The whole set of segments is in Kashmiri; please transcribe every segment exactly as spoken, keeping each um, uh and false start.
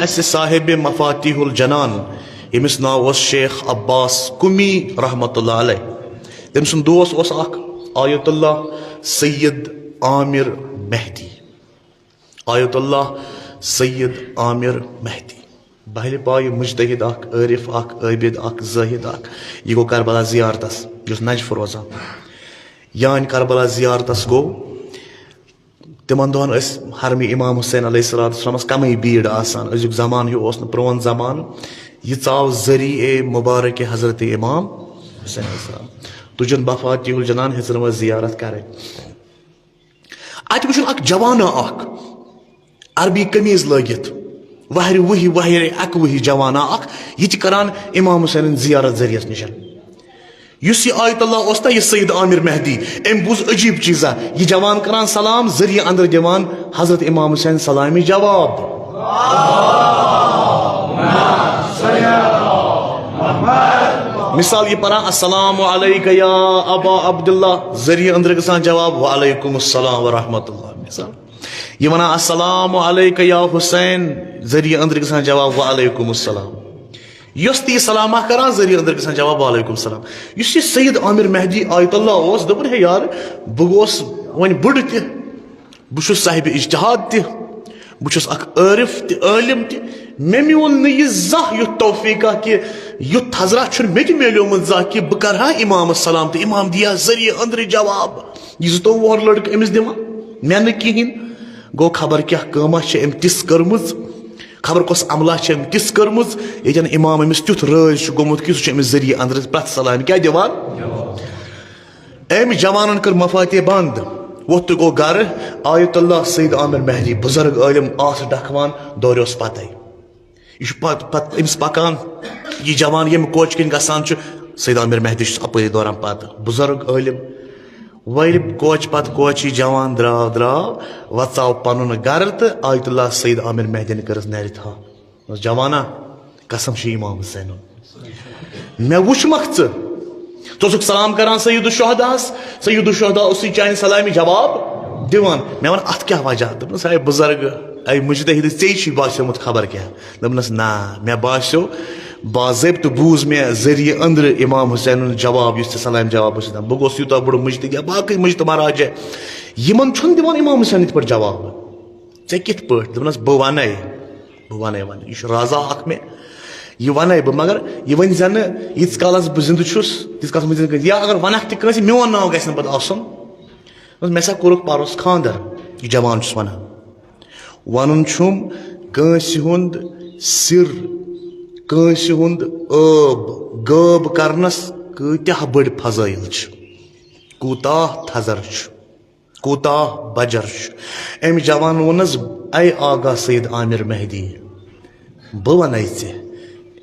اسہِ صاحب مفاتیح الجنان، ییٚمِس ناو اوس شیخ عباس قمی رحمت اللہ علیہ۔ تٔمۍ سُنٛد دوس اوس اکھ آیت اللہ سید عامر مہدی۔ آیت اللہ سید عامر مہدی، بہلہِ پایہِ مجتہد اکھ، عارف اکھ، عابد اکھ، زاہد اکھ۔ یہِ گوٚو کربلا زیارتس، یُس نجف روزان۔ یانۍ کربلا زیارتس گوٚو۔ تِمن دۄہن ٲسۍ حرمِ امام حسین علیہ الصلوۃ والسلامس کمٕے بیٖڑ آسان۔ أزیُک زمانہٕ ہیوٗ اوس نہٕ، پرون زمانہٕ۔ یہِ ژاو ذریعہ مبارک حضرت امام حسین علیہ السلام۔ تُجن بفاتیح الجنان ہیٚژٕن وۄنۍ زیارت کرٕنۍ۔ اتہِ وٕچھُن اکھ جوانا اکھ، عربی قمیٖض لٲگِتھ، وہرِ وُہہِ، وہرِ اکہٕ وُہہِ جوانا اکھ، یہِ تہِ کران امام حسینن زیارت ذریعس نِش۔ یُس یہِ آیت اللہ اوس نا، یہِ سید عامر مہدی، أمۍ بوٗز عجیٖب چیٖزا، یہِ جوان کران سلام، ذٔریعہٕ اندر دِوان حضرت امام حسین سلامہِ جواب۔ مثال، یہِ پران، "السلام علیک یا ابا عبداللہ"، ذٔریعہٕ اندر گژھان جواب، "وعلیکم السلام ورحمۃ اللہ"۔ مثال، یہِ ونان، "السلام علیک یا حسین"، ذٔریعہٕ اندر گژھان جواب، "وعلیکم السلام"۔ یۄس تہِ یہِ سلامہ کران، ذٔریعہٕ أنٛدرٕ گژھان جواب، "وعلیکم السلام"۔ یُس یہِ سید عامر مہدی آیت اللہ اوس، دوٚپُن، "ہے یار، بہٕ گوس وۄنۍ بُڈٕ تہِ، بہٕ چھُس صاحبِ اجتہاد تہِ، بہٕ چھُس اکھ عٲرف تہِ، عٲلم تہِ، مےٚ میوٗل نہٕ یہِ زانٛہہ یُتھ توفیقہ کہِ یُتھ حضرت چھُنہٕ مےٚ تہِ میلیومُت زانٛہہ کہِ بہٕ کرٕ ہا امامس سلام تہٕ امام دِیا ذٔریعہٕ أنٛدرٕ جواب۔" یہِ زٕتووُہ وُہُر لڑکہٕ أمِس دِوان، مےٚ نہٕ کِہیٖنۍ۔ گوٚو خبر کیٛاہ کٲمہ چھِ أمۍ تِژھ کٔرمٕژ، خبر کۄس عملہ چھِ أمۍ تِژھ کٔرمٕژ، ییٚتٮ۪ن امام أمِس تیُتھ رٲضۍ چھُ گوٚمُت کہِ سُہ چھُ أمِس ذٔریعہٕ اندرٕ پرٛٮ۪تھ سلامہِ کیٛاہ دِوان؟ أمۍ جوانن کٔر مفاتیح بند، ووٚتھ تہٕ گوٚو گرٕ۔ آیت اللہ سید عامر مہدی، بزرگ عٲلم، آس ڈکھوان، دوریوس پتے۔ یہِ چھُ پت-، پت-، أمِس پکان، یہِ جوان ییٚمہِ کوچہِ کِنۍ گژھان چھُ، سید عامر مہدی چھُس اپٲری دوران پتہٕ۔ بزرگ عٲلم، وۄنۍ کوچہِ پتہٕ کوچہِ یہِ جوان درٛاو، درٛاو، وۄنۍ ژاو پنُن گرٕ تہٕ آیت اللہ سید عامر مہدیَن کٔرٕس نرِ تھپھ۔ دوٚپمَس، "جوانا، قسم چھُ امام حسینُن، مےٚ وُچھمکھ ژٕ، ژٕ اوسُکھ سلام کران سید الشہداہس، سید الشہدا اوسُے چانہِ سلامہِ جواب دِوان۔ مےٚ وَن، اتھ کیٛاہ وجہ؟" دوٚپنَس، "اے بزرگ، اے مجتہد، ژےٚ چھُے باسیومُت خبر کیٛاہ؟" دوٚپنَس، "نہ، مےٚ باسیو، باضٲبطہٕ بوٗز مےٚ ذٔریعہٕ أنٛدرٕ امام حسینُن جواب، یُس ژےٚ سلامہِ جواب اوسُے دِوان۔ بہٕ گوس یوٗتاہ بوٚڑ مجتہد یا باقٕے مجتمع راجہ، یِمن چھُنہٕ دِوان امام حسین یِتھ پٲٹھۍ جواب۔ ژےٚ کِتھ پٲٹھۍ؟" دوٚپنَس، "بہٕ وَنَے، بہٕ وَنَے، وَنَے۔ یہِ چھُ رازا اکھ مےٚ، یہِ وَنَے بہٕ، مگر یہِ ؤنۍ زِ نہٕ، ییٖتِس کالَس بہٕ زِندٕ چھُس، تیٖتِس کالَس ؤنۍ زِ نہٕ کٲنٛسہِ۔ یا اگر وَنَکھ تہِ کٲنٛسہِ، میون ناو گژھِ نہٕ پَتہٕ آسُن۔" دوٚپنَس، "مےٚ سا کوٚرُکھ پَرُس خانٛدر، یہِ جوان چھُس وَنان۔ وَنُن چھُم، کٲنٛسہِ ہُنٛد سِر، کٲنٛسہِ ہُنٛد عٲب غٲب کَرنَس کۭتیٛاہ بٔڑۍ فضٲیِل چھِ، کوٗتاہ تھزر چھُ۔" کوٗتاہ بجر چھُ۔ أمۍ جوان ووٚنُس، "اے آغا سید عامر مہدی، بہٕ وَنے ژےٚ،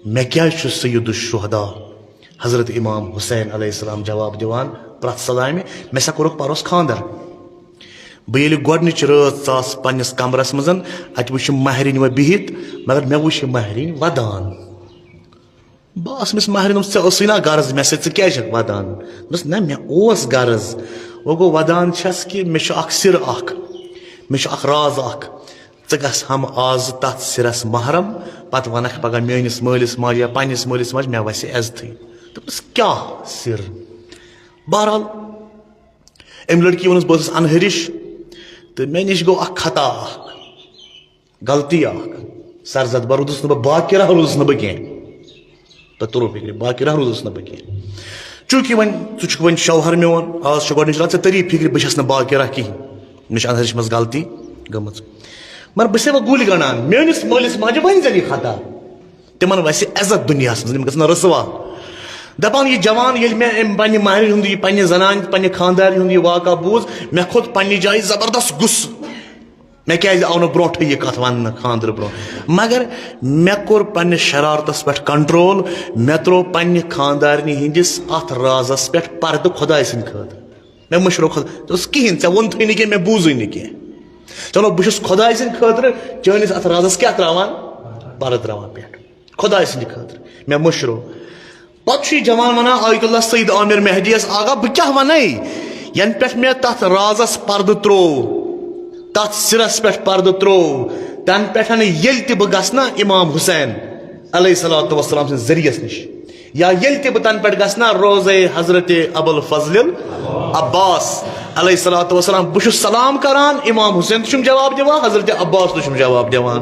مےٚ کیٛازِ چھُ سید الشہدا حضرت امام حسین علیہ السلام جواب دِوان پرٛٮ۪تھ سلامہِ؟ مےٚ سا کوٚرُکھ پَرُس خانٛدر۔ بہٕ ییٚلہِ گۄڈٕنِچ رٲژ ژاس پنٛنِس کمرس منٛز، اَتہِ وٕچھِ مہرِنۍ وۄنۍ بِہِتھ، مگر مےٚ وٕچھ یہِ مہرِنۍ وَدان۔" بہٕ ٲسمِس مہرِنۍ، دوٚپمَس، "ژےٚ ٲسٕے نا غرض مےٚ سۭتۍ، ژٕ کیٛازِ چھَکھ وَدان؟" دوٚپمَس، "نہ، مےٚ اوس غرض، وۄنۍ گوٚو وَدان چھَس کہِ مےٚ چھُ اَکھ سِر اَکھ، مےٚ چھُ اَکھ راز اَکھ، ژٕ گژھ ہم آز تَتھ سِرَس محرم، پَتہٕ وَنَکھ پَگاہ میٛٲنِس مٲلِس ماجہِ یا پنٛنِس مٲلِس ماجہِ، مےٚ وَسہِ عزتھٕے۔" دوٚپمَس، "کیٛاہ سِر؟" بہرحال، أمۍ لٔڑکی ووٚنُس، "بہٕ ٲسٕس اَنہٕ ہرِش تہٕ مےٚ نِش گوٚو اَکھ خطا اَکھ۔" غلطی اکھ، سرزد، بہٕ روٗدُس نہٕ، بہٕ باقرہ روٗدُس نہٕ بہٕ کینٛہہ۔ تۄہہِ توٚرُو فِکرِ، باقرہ روٗدُس نہٕ بہٕ کینٛہہ۔ چوٗنٛکہِ وۄنۍ ژٕ چھُکھ وۄنۍ شوہر میون، آز چھُ گۄڈٕنِچ راتھ، ژےٚ تٔری فِکرِ بہٕ چھَس نہٕ باقرہ کِہیٖنۍ، مےٚ چھِ اَندرِش منٛز غلطی گٔمٕژ۔ مگر بہٕ چھُسے وۄنۍ گُلۍ گنٛڈان، میٲنِس مٲلِس ماجہِ ؤنۍ زٮ۪ن یہِ خطا، تِمن وَسہِ عزت دُنیاہَس منٛز، یِم گژھن رسوا۔ دَپان یہِ جوان، ییٚلہِ مےٚ أمۍ پننہِ مہرِ ہُنٛد، یہِ پننہِ زنانہِ، پننہِ خانٛدارِ ہُنٛد یہِ واقعہ بوٗز، مےٚ کھوٚت پننہِ جایہِ زبردست غصہٕ۔ مےٚ کیٛازِ آو نہٕ برونٛٹھٕے یہِ کَتھ وَننہٕ خانٛدرٕ برونٛہہ؟ مگر مےٚ کوٚر پننِس شرارتَس پٮ۪ٹھ control، مےٚ ترٛوو پننہِ خانٛدارنہِ ہِنٛدِس اَتھ رازَس پٮ۪ٹھ پردٕ خۄداے سٕنٛدِ خٲطرٕ۔ مےٚ مٔشرو خۄدا، دوٚپُس، "کِہیٖنۍ، ژےٚ ووٚنتھٕے نہٕ کینٛہہ، مےٚ بوٗزٕے نہٕ کینٛہہ۔ چلو، بہٕ چھُس خۄداے سٕنٛدِ خٲطرٕ چٲنِس اَتھ رازَس کیٛاہ ترٛاوان؟ پردٕ ترٛاوان پٮ۪ٹھ۔" خۄداے سٕنٛدِ خٲطرٕ۔ مےٚ مٔشرو۔ پتہٕ چھُ یہِ جوان وَنان، آیت اللہ سید عامر مہدیَس، "آغا، بہٕ کیٛاہ وَنَے؟ یَنہٕ پٮ۪ٹھ مےٚ تَتھ رازَس پردٕ ترٛوو، تتھ سرس پٮ۪ٹھ پردٕ تروو، تنہٕ پٮ۪ٹھ ییٚلہِ تہِ بہٕ گژھٕ نا امام حسین علیہ الصلوۃ والسلام سٕنٛدِس ذٔریعس نِش، یا ییٚلہِ تہِ بہٕ تنہٕ پٮ۪ٹھ گژھٕ نا روضے حضرت ابو الفضل عباس علیہ الصلوۃ والسلام، بہٕ چھُس سلام کران، امام حسین تہِ چھُم جواب دِوان، حضرت عباس تہِ چھُم جواب دِوان۔